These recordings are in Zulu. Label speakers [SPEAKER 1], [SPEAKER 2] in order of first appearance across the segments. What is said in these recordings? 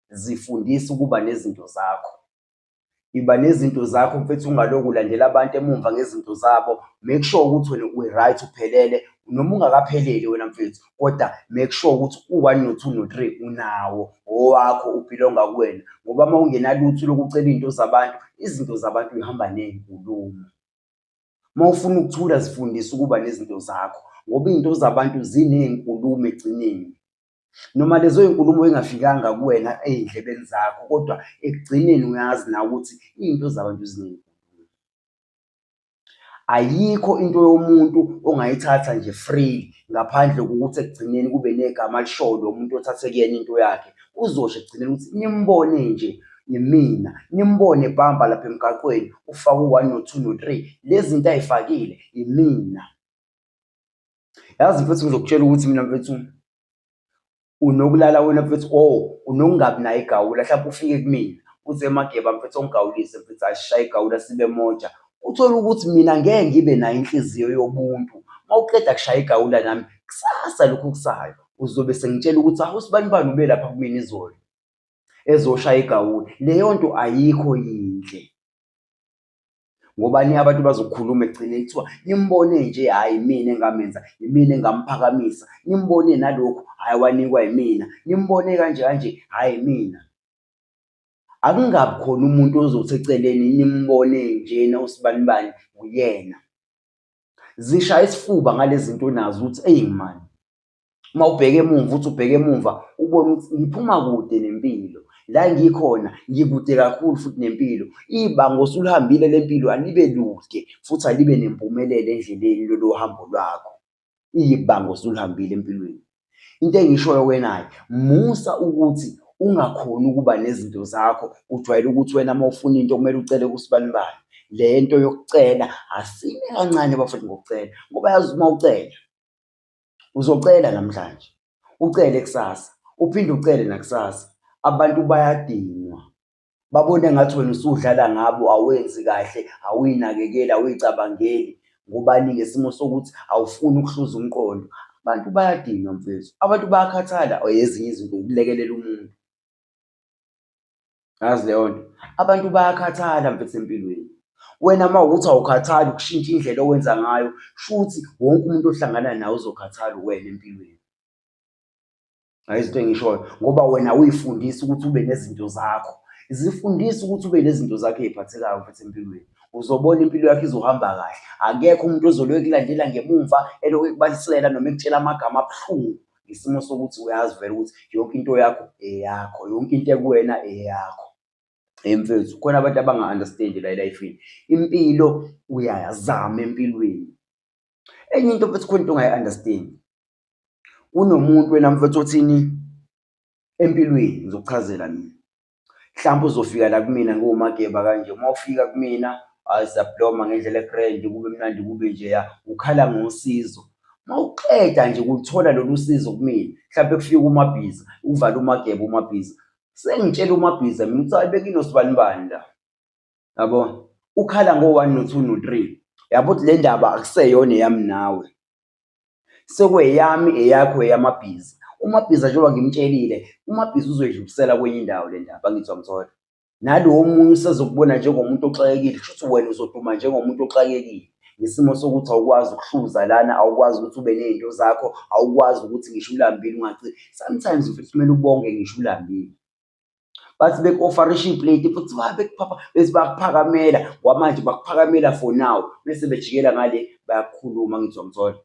[SPEAKER 1] Zifundise ukuba nezinto zakho. Iba nezinto zakho mfethu, ungalokhu ulandela abantu emumva ngezinto zabo. Make sure ukuthi wena u-right, uphelele noma ungakapheleli wena mfethu, kodwa make sure ukuthi u-one no-two no-three unawo owakho, u-belong-a kuwena. Ngoba uma ungenalutho ulokhu ucela iy'nto zabantu, izinto zabantu y'hamba ney'nkulumo. Uma ufuna ukuthula zifundise ukuba nezinto zakho, ngoba iy'nto zabantu ziney'nkulumo ekugcineni. Noma lezo y'nkulumo y'ngafikanga kuwena ey'ndlebeni zakho, kodwa ekugcineni uyazi nawe ukuthi iy'nto zabantu ziningi. Ayikho into yomuntu ongayithatha nje free ngaphandle kokuthi ekugcineni kube negama alishoyo lo muntu othathe kuyena into yakhe. Uzosho ekugcineni ukuthi nimbone nje imina, nimbone ebhampa lapha emgaqweni ufake u-one no-two no-three, le zinto ay'fakile imina. Yazi mfethu, ngizokutshela ukuthi mina mfethu unokulala wena mfethu, oh unokungabi nayo igawula, mhlawumbe ufike kumina uthi eMageba mfethu ongigawulise mfethu, asishaye igawula sibe moja. Uthole ukuthi mina ngeke ngibe nayo inhliziyo yobuntu. Uma uqeda kushaya igawula nami kusasa lokhu kusayo uzobe sengitshela ukuthi awu sibanibani ube lapha kumina izolo ezoshaya igawula. Leyo nto ayikho yinhle. Ngobani abantu bazokhuluma ekugcineni kuthiwa nimbone nje, hhayi imina engamenza, imina engamphakamisa, nimbone nalokhu, hhayi wanikwa yimina, nimbone kanje kanje, hhayi imina. Akungabi khona umuntu ozothi eceleni nimbone njena usibanibani uyena. Zishaya isifuba ngale zinto onazo ukuthi eyi mani. Uma ubheka emumva, uthi ubheka emumva ubone ukuthi ngiphuma kude nempilo, la ngikhona ngikude kakhulu futhi nempilo. Ibanga osulihambile lempilo alibe lude futhi alibe nempumelelo endleleni lolu hambo lwakho. Ibanga osulihambile empilweni. Into engishoyo wena-ke, musa ukuthi ungakhoni ukuba nezinto zakho, ujwayele ukuthi wena uma ufuna into kumele ucele kusibanibani. Le nto yokucela asime kancane bafethu ngokucela, ngoba yazi uma ucela Uzocela namhlanje, ucele kusasa, uphinde ucele nakusasa. Abantu bayadinwa, babone engathi wena usudlala ngabo, awenzi kahle, awuy'nakekeli, awuy'cabangeli. Ngobani? Ngesimo sokuthi awufuni ukuhluza umqondo. Abantu bayadinwa mfethu, abantu bayakhathala ezinye izinto ukulekelela umuntu. Yazi leyo nto. Abantu bayakhathala mfethu empilweni. Wena uma wukuthi awukhathali ukushintsha indlela owenza ngayo, shuthi wonke umuntu ohlangana nawe uzokhathala uwena empilweni. Ayizwa into engishoyo ngoba wena uyifundisa ukuthi ube nezinto zakho. Zifundise ukuthi ube nezinto zakho ey'phathekayo mfethu empilweni. Uzobona impilo yakho izohamba kahle. Akekho umuntu ozoloku ekulandela ngemumva elokhu ekubalisela noma ekutshela amagama abuhlungu ngesimo sokuthi uyazi vele ukuthi yonke into yakho eyakho, yonke into ekuwena eyakho. Hey mfethu, khona abantu abanga-understand-i la e-life-ini. Impilo uyazama empilweni. Enye into mfethu, khona into ongayi-understand-i. Kunomuntu wena mfethu othini empilweni, ngizokuchazela mina. Mhlawumbe uzofika la kumina ngiwuMageba kanje, uma ufika kumina, hhayi siyabloma ngendlela e-grand, kube mnandi kube njeya, ukhala ngosizo. Uma uqeda nje ukuluthola lolu sizo kumina, mhlampe kufike uMabhiza, uvale uMageba uMabhiza. Sengitshela uMabhiza mina ukuthi hayi bekunosibanibani la. Yabo? Ukhala ngo-one no-two no-three. Yabo ukuthi le ndaba akuseyona eyami nawe. Sekweyami, eyakho, eyamabhiza. UMabhiza njengoba ngimtshelile, uMabhiza uzoyidlulisela kwenye indawo le ndaba, angithi uyangithola? Nalo omunye usezokubona njengomuntu oxakekile, kusho ukuthi wena uzoduma njengomuntu oxakekile ngesimo sokuthi awukwazi ukuhluza lana, awukwazi ukuthi ube ney'nto zakho, awukwazi ukuthi ngisho ulambile ungagcini. Sometimes mfethu kumele ubonge ngisho ulambile. Bathi beku-ofarisha ipleti futhi bekuphapha bese bayakuphakamela, kwamanje bakuphakamela for now bese bejikela ngale bayakukhuluma, angithi uyangithola?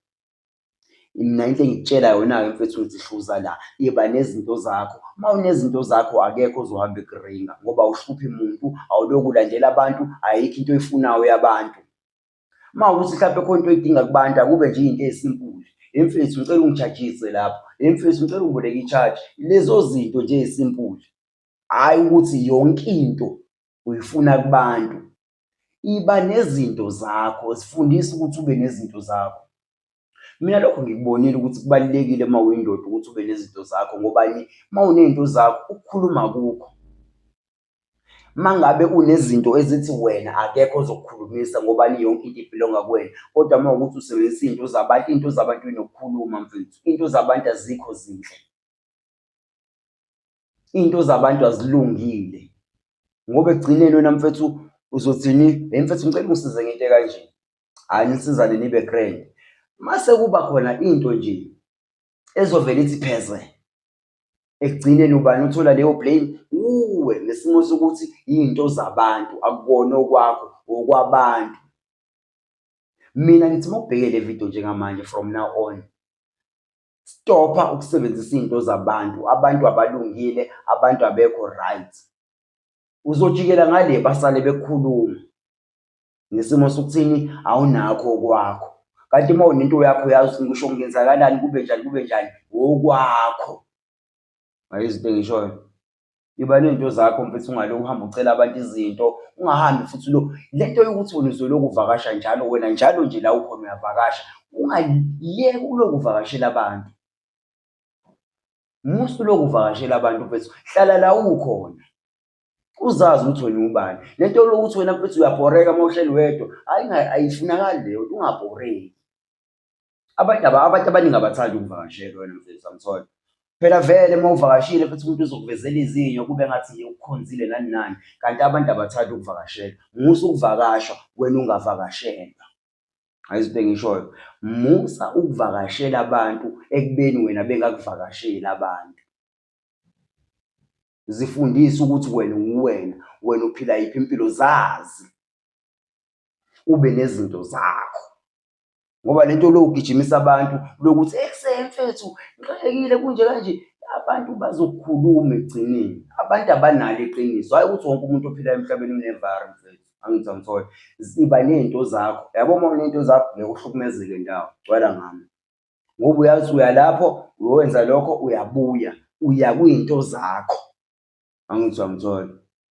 [SPEAKER 1] Mina into engikutshela yona-ke mfethu ngithi hluza la, iba nezinto zakho. Uma unezinto zakho akekho ozohamba ekuringa ngoba awuhluphi muntu, awulokhu ulandela abantu, ayikho into oyifunayo yabantu. Uma kuwukuthi mhlampe khona into oyidinga kubantu akube nje iy'nto ey'simpuli. He mfethu ngicela ungijajise lapho, he mfethu ngicela ungiboleke i-charge. Lezo zinto nje ey'simpuli, hhayi ukuthi yonke into uyifuna kubantu. Iba nezinto zakho, zifundise ukuthi ube nezinto zakho. Mina lokho ngikubonile ukuthi kubalulekile uma uyindoda ukuthi ube nezinto zakho ngobani? Uma uney'nto zakho ukukhuluma akukho. Uma ngabe unezinto ezithi wena akekho ozokukhulumisa ngobani yonke into ibhilonga kuwena, kodwa uma kuwukuthi usebenzisa iy'nto zabantu, iy'nto zabantu inokukhuluma mfethu, iy'nto zabantu azikho zinhle. Iy'nto zabantu azilungile ngoba ekugcineni wena mfethu uzothini? Hey mfethu ngicela ungisize ngento ekanje. Hhayi nisizane nibe grand. Mase kuba khona into nje ezovele ithi pheze ekugcineni ubani uthola leyo blame? Uwe ngesimo sokuthi iy'nto zabantu akukona okwakho okwabantu. Mina ngithi uma ubheke le video njengamanje from now on, stopha ukusebenzisa iy'nto zabantu. Abantu abalungile, abantu abekho right. Uzojikela ngale basale bekukhuluma ngesimo sokuthini awunakho okwakho. Kanti uma unento yakho uyazi ngisho kungenzakalani kube njani kube njani okwakho. Ngayizwa into engishoyo? Iba ney'nto zakho mfethu ungalokhu uhambe ucela abantu izinto, ungahambi futhi lo le nto yokuthi wena uzolokhu uvakasha njalo wena njalo nje la ukhona uyavakasha, ungayeki ukulokhu uvakashela abantu. Musa ulokhu uvakashela abantu mfethu, hlala la ukhona. Uzazi ukuthi wena ubani. Le nto yokuthi wena mfethu uyabhoreka uma uhleli wedwa, ayifunakali leyo nto, ungabhoreki. Abantu abantu abaningi abathandi ukuvakashelwa wena mfethu, angithola. Phela vele uma uvakashile futhi umuntu uzokuvezela izinyo kube ngathi ukukhonzile nani nani, kanti abantu abathandi ukuvakashelwa. Musa ukuvakashwa wena ungavakashelwa. Ayizwa into engishoyo. Musa ukuvakashela abantu ekubeni wena bengakuvakasheli abantu. Zifundise ukuthi wena uwena, wena uphila yiphi impilo, zazi. Ube nezinto zakho. Ngoba lento lo ugijimisa abantu lokuthi ekuseni mfethu ngixakekile kunje kanje, abantu bazokhuluma ekugcineni. Abantu abanalo iqiniso, hhayi ukuthi wonke umuntu ophilayo emhlabeni unevari mfethu, angithi angithola. Iba ney'nto zakho, yabo uma uney'nto zakho ngeke uhlukumezeke ndawo, gcwala ngami. Ngoba uyazi uya lapho uyowenza lokho uyabuya, uya kwiy'nto zakho, angithi uyangithola.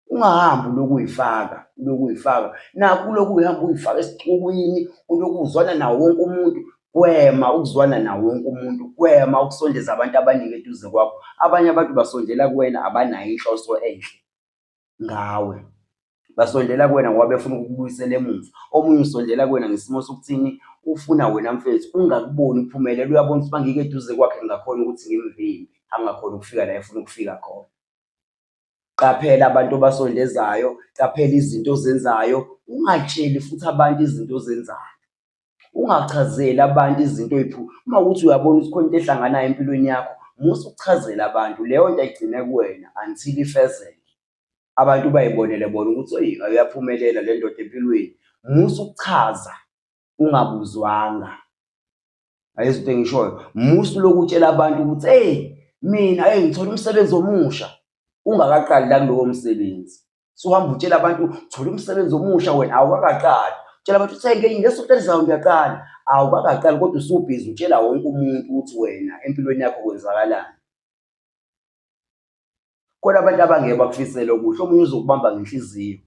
[SPEAKER 1] Ungahambi ulokhu uyifaka, ulokhu uyifaka. Nakhu ulokhu uyihamba uyifaka esixukwini, ulokhu uzwana nawo wonke umuntu. Gwema ukuzwana nawo wonke umuntu, gwema ukusondeza abantu abaningi eduze kwakho. Abanye abantu basondela kuwena abanayo inhloso enhle ngawe. Basondela kuwena ngoba befuna ukukubuyisela emuva. Omunye usondela kuwena ngesimo sokuthini, ufuna wena mfethu ungakuboni uphumelela, uyabona ukuthi uma ngike eduze kwakhe ngingakhona ukuthi ngimvimbe, angakhoni ukufika la efuna ukufika khona. Qaphela abantu obasondezayo, qaphela izinto ozenzayo, ungatsheli futhi abantu izinto ozenzayo. Ungachazeli abantu izinto uma kuwukuthi uyabona ukuthi khona into ehlanganayo empilweni yakho, musa ukuchazela abantu, leyo nto ayigcine kuwena until ifezeke. Abantu bay'bonele bona ukuthi eyi uyaphumelela le ndoda empilweni. Musa ukuchaza ungabuzwanga. Ayizwa into engishoyo. Musa ulokhu utshela abantu ukuthi hey mina hey ngithola umsebenzi omusha ungakaqali la kulowo msebenzi. Suhamba utshela abantu thola umsebenzi omusha wena awukakaqali. Utshela abantu ukuthi hey ngesonto elizayo ngiyaqala. Awukakaqali kodwa usubhizi utshela wonke umuntu ukuthi wena empilweni yakho kwenzakalani. Khona abantu abangeke bakufisele okuhle, omunye uzokubamba ngenhliziyo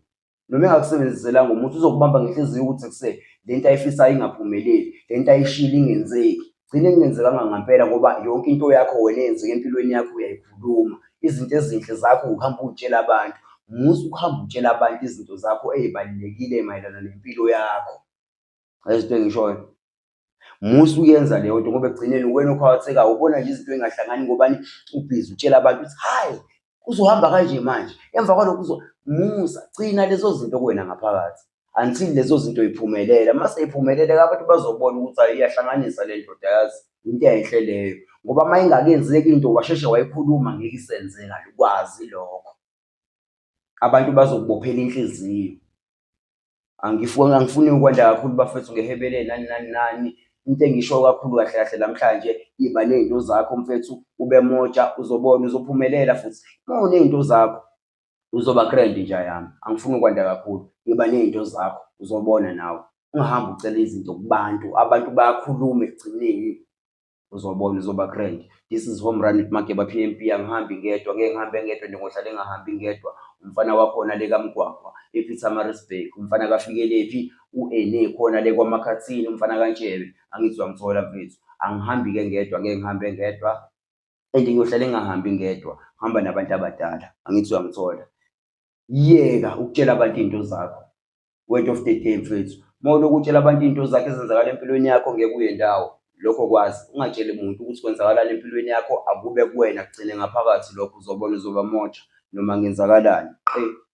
[SPEAKER 1] noma engakusebenziselanga umuthi uzokubamba ngenhliziyo ukuthi kuse le nto ayifisayo ingaphumeleli, le nto ayishilo ingenzeki. Gcine kungenzekanga ngampela ngoba yonke into yakho wena eyenzeka empilweni yakho uyayikhuluma. Izinto ezinhle zakho uhamba uy'tshela abantu. Musa ukuhamba utshela abantu izinto zakho ey'balulekile mayelana nempilo yakho. Uyayizwa into engishoyo? Musa ukuyenza leyo nto ngoba ekugcineni uwena okhwathekayo, ubona nje izinto ey'ngahlangani ngobani ubhizi utshela abantu ukuthi hhayi kuzohamba kanje manje, emva kwalokho kuzo musa gcina lezo zinto kuwena ngaphakathi until lezo zinto y'phumelela. Uma sey'phumelele-ke abantu bazobona ukuthi hhayi iyahlanganisa le ndoda yazi, into enhle leyo ngoba uma ingakenzeki into washeshe wayikhuluma ngeke isenzeka, kwazi lokho. Abantu bazokubophela inhliziyo. Angifuni angifuni ukwanda kakhulu bafethu ngehebele nani nani nani. Into engisho kakhulu kahle kahle namhlanje iba ney'nto zakho mfethu ube moja uzobona uzophumelela futhi. Uma uney'nto zakho uzoba grand nja yami. Angifuni ukwanda kakhulu. Iba ney'nto zakho uzobona nawe. Ungahambi ucela izinto kubantu, abantu bayakhuluma ekugcineni. Uzobona uzoba grand. This is home run with Mageba PMP. Angihambi ngedwa, ngeke ngihambe ngedwa nje ngohlale ngingahambi ngedwa. Umfana wakhona le kaMgwagwa ePietermaritzburg, umfana kaFikelephi u-Ene khona le kwaMakhathini, umfana kaNtshebe. Angithi uyangithola mfethu. Angihambi-ke ngedwa, ngeke ngihambe ngedwa and ngiyohlale ngingahambi ngedwa, ngihamba nabantu abadala. Angithi uyangithola. Yeka ukutshela abantu iy'nto zakho. Word of the day mfethu. Uma ulokhu utshela abantu iy'nto zakho ezenzakala empilweni yakho ngeke uye ndawo. Lokho kwazi, ungatsheli muntu ukuthi kwenzakalani empilweni yakho, akube kuwena kugcine ngaphakathi lokho uzobona uzoba moja noma kungenzakalani. Qe.